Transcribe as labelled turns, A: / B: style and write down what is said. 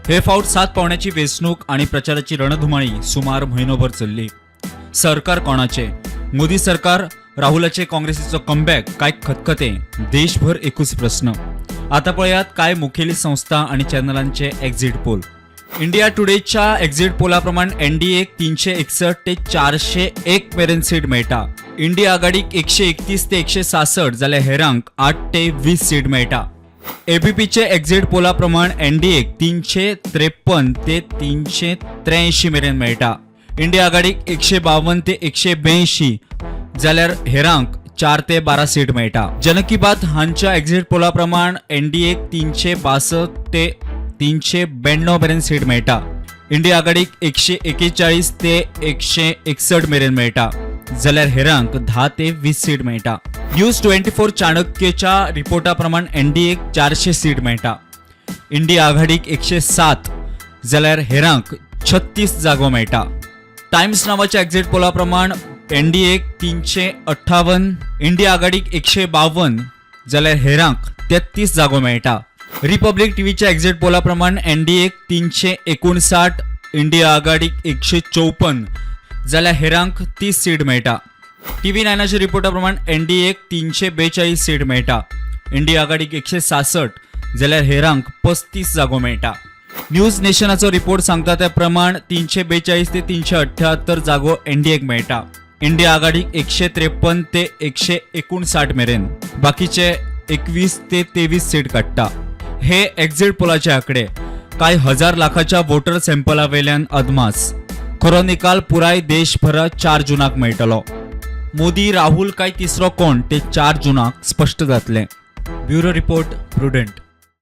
A: हे फावट सात पावण्याची वेंचणूक आनी प्रचाराची रणधुमाळी सुमार म्हयनोभर चल्ली. सरकार कोणाचे, मोदी सरकार, राहुलाचे काँग्रेसीचो कमबॅक काय खतखते, देशभर एकूच प्रस्न. आता पळयात काय मुखेली संस्था आणि चॅनलांचे एक्झिट पोल. इंडिया टुडेच्या एक्झिट पोला प्रमाण एनडीए 361 ते 401 मेरेन सीट मेळटा. इंडिया आघाडीक 131 ते 166, जाल्यार हेरांक 8 ते 20 सीट मेळटा. एबीपीचे एक्झिट पोला प्रमाण एनडीएक 353 ते 383 मेरेन मेळटा. इंडिया आघाडीक 152 ते 182, जाल्यार हेरांक 4 ते 12 सीट मेळटा. जन की बात हांच्या एक्झिट पोला प्रमाण एनडीएक 362 ते 392 मेरेन सीट मेळटा. इंडिया आघाडीक 141 ते 161 मेरेन मेळटा, जाल्यार हेरांक 10 ते 20 सीट मेळटा. न्यूज 24 चाणक्यच्या रिपोर्टा प्रमाण एनडीएक 400 सीट मेळटा, इंडिया आघाडीक 107, जाल्यार हेरांक 36 जागो मेळटा. टायम्स नावाच्या एक्झिट पोला प्रमाण एनडीएक 358, इंडिया आघाडीक 152, जाल्यार हेरांक 33 जागो मेळटा. रिपब्लिक टीव्हीच्या एक्झिट पोला प्रमाण एनडीएक 359, इंडिया आघाडीक 154, जाल्यार हेरांक 30 सीट मेळटा. टीव्ही नायनाच्या रिपोर्टा प्रमाण एनडीएक 342 सीट मेळटा, इंडिया आघाडीक 166, जाल्यार हेरांक 35 जागो मेळटा. न्यूज नेशनाचो रिपोर्ट सांगता त्या प्रमाण 342 ते 378 जागो एनडीएक मेळटा, इंडिया आघाडीक 153 ते 159 मेरेन, बाकीचे 21 ते 23 सीट काडटा. हे एक्झिट पोलाचे आकडे कांय हजार लाखाच्या वोटर सॅम्पला वेल्यान अदमास. खरो निकाल पुराय देशभरात 4 जुनाक मेळटलो. मोदी, राहुल काय तिसरो कोण ते 4 जुनाक स्पश्ट जातलें. Bureau report, Prudent.